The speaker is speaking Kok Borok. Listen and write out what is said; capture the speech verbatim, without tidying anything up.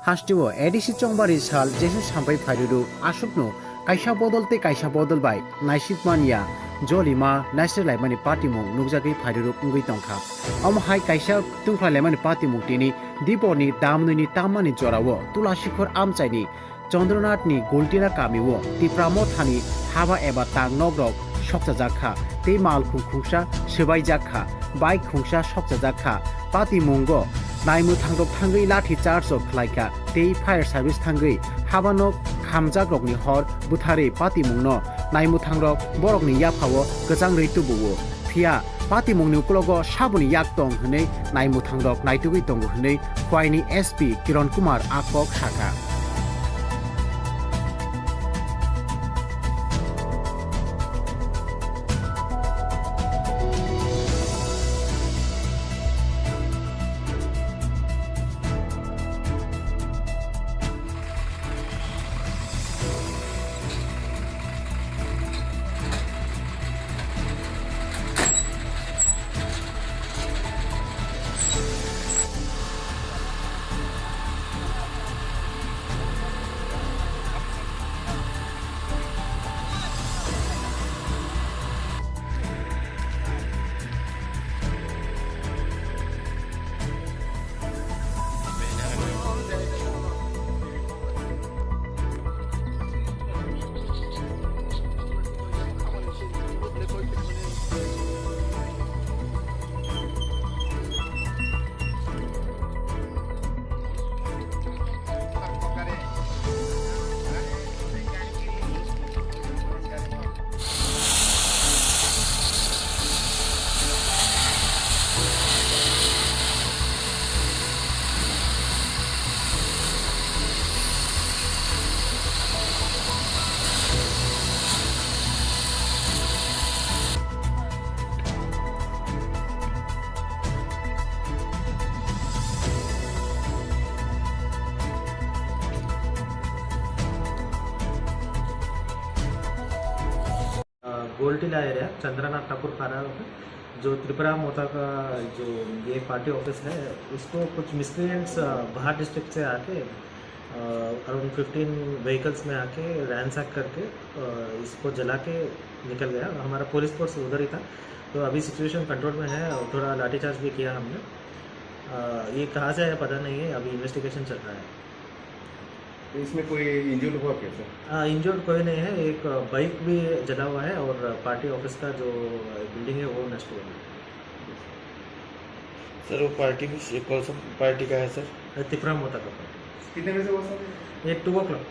Hasteo A D C chongbari sal jesu sampai phairuru aswkno kaisa bodol tei kaisa bodol bai naisik manya jolima naisik laimani patimung nukjagwi phairuruk wngwi tongkha. Omo hai kaisa tungkhlai laimani patimung tini Diporni damnwini tammani jorao Tulasikhor amchaini Chandranathni Gultila kamio Tipra Mothani haba eba tang nokrok sokchajak kha tei malkhung khungsa swbaijak kha, bike khungsa sokchajak kha. Patimungo naimwthangrok thangwi lathi charge rok khlai kha tei fire service thangwi habano khamjakrokni hor butharwi patimungno naimwthangrok borokni yaphao kwchangrwi tubuo. Phiya patimungni uklogo saboni yak tong hwnwi naimwthangrok naitugwi tongo hwnwi Khwaini S P Kiron Kumar a kok sakha. अ, गोलटीला एरिया चंद्रनाथ ठाकुर पारा, जो त्रिपुरा मोता का जो ये party office है, उसको कुछ मिसक्रिएंट्स, अ, बाहर डिस्ट्रिक्ट से आके, अ, अराउंड फिफ्टीन व्हीकल्स में आके रैंसैक करके, अ, इसको जला के निकल गया। हमारा पुलिस फोर्स उधर ही था, तो अभी सिचुएशन कंट्रोल में है और थोड़ा लाठीचार्ज भी किया हमने। अ, ये कहाँ से आया पता नहीं है, अभी इन्वेस्टिगेशन चल रहा है। तो इसमें कोई इंजर्ड हुआ क्या, सर? हाँ, इंजर्ड कोई नहीं है। एक बाइक भी जला हुआ है और पार्टी ऑफिस का जो बिल्डिंग है, वो नष्ट हो गया। सर, वो पार्टी भी से-, कौन सा पार्टी का है, सर? तिपरा मोता का पार्टी। कितने बजे हुआ, सर? ये टू ओ क्लॉक।